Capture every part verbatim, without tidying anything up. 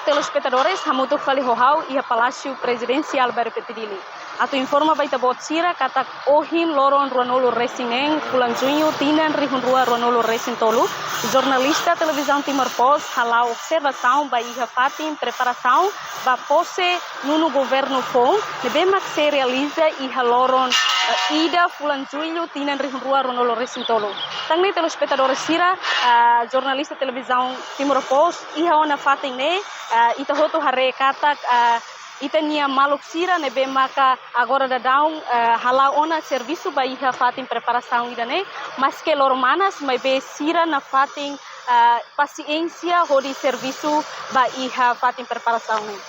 Telespetadores, hamutuk fali ho ha'u iha Palásiu Prezidensiál Bairru Pete Dili. Atu informa ba ita-boot sira katak ohin loron ruanulu-resin-neen fulan Juñu tinan rihun rua ruanulu-resin-tolu, jornalista Televizaun Timor Post hala'o observasaun ba iha fatin preparasaun ba pose nonu governu foun, ne'ebé mak sei realiza iha loron, eh, ida fulan Jullu tinan rihun rua ruanulu-resin-tolu. Tan ne'e telespetadores sira, ah, jornalista Televizaun Timor Post iha ona fatin ne'e, ah, ita hotu haree katak, ah, ita-nia maluk sira ne'ebé maka agora daudaun, eh, hala'o ona servisu ba iha fatin preparasaun ida-ne'e, maske loron manas, maibé sira nafatin, eh, pasiénsia hodi servisu ba iha fatin preparasaun ne'e.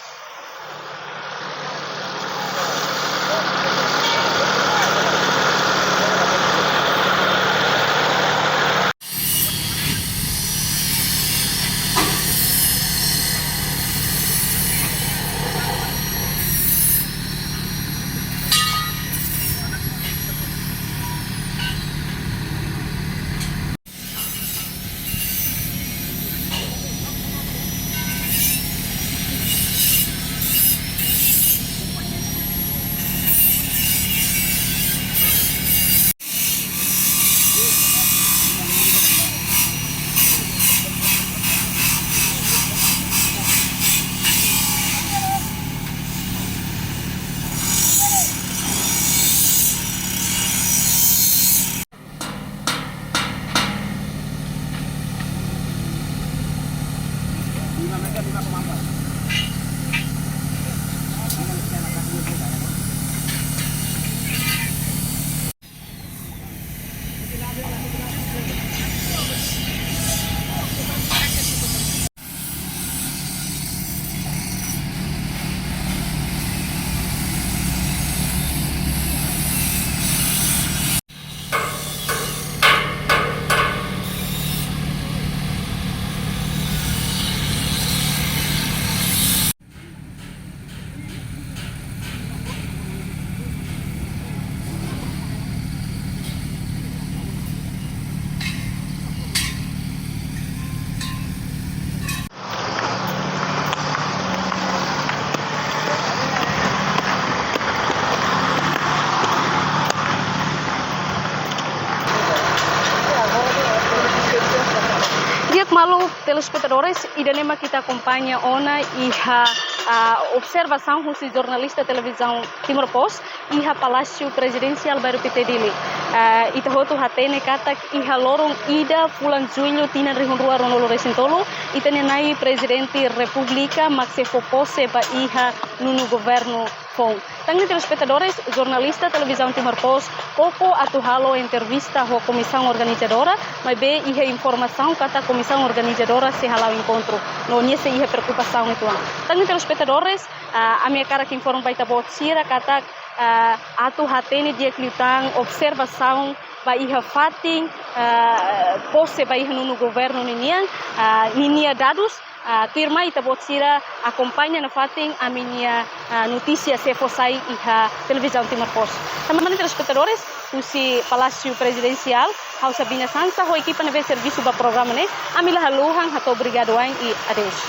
Di'ak, maluk telespetadores, ida-ne'e mak ita akompaña ona iha, ah, observasaun husi jornalista Televizaun Timor Post iha Palásiu Prezidensiál Bairru Pete Dili. Ah, ita hotu hatene katak iha loron ida fulan Jullu tinan rihun rua ruanulu-resin-tolu, ita-nia Nai Prezidente Repúblika mak sei fó pose ba iha nonu governu foun. Tan ne'e telespetadores, jornalista Televizaun Timor Post koko atu halo entrevista ho komisaun organizadora, maibé iha informasaun katak komisaun organizadora sei hala'o enkontru, no nia sei iha preokupasaun uitoan. Tan ne'e telespetadores, ah, ami hakarak informa ba ita-boot sira katak, ah, atu hatene di'ak liután observasaun ba iha fatin, ah, pose ba iha nonu governu ninian, ah, ninia dadus, ah, tuirmai ita-boot sira akompaña nafatin ami-nia, ah, notísia sei fó sai iha Televizaun Timor Post. Tan ne'e telespetadores, husi Palásiu Prezidensiál, ha'u Sabina Sansa ho ekipa ne'ebé servisu ba programa ne'e, ami la haluha hato'o obrigadu wa'in i adeus.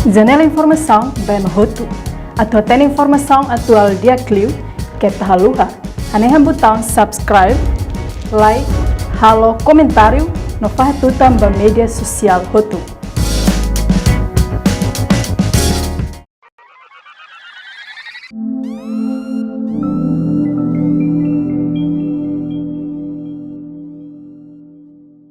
Janela informasaun ba ema hotu. Atu hatene informasaun atuál di'ak liu, keta haluha hanehan butaun subscribe, like, halo komentáriu, no fahe tutan ba média sosiál hotu.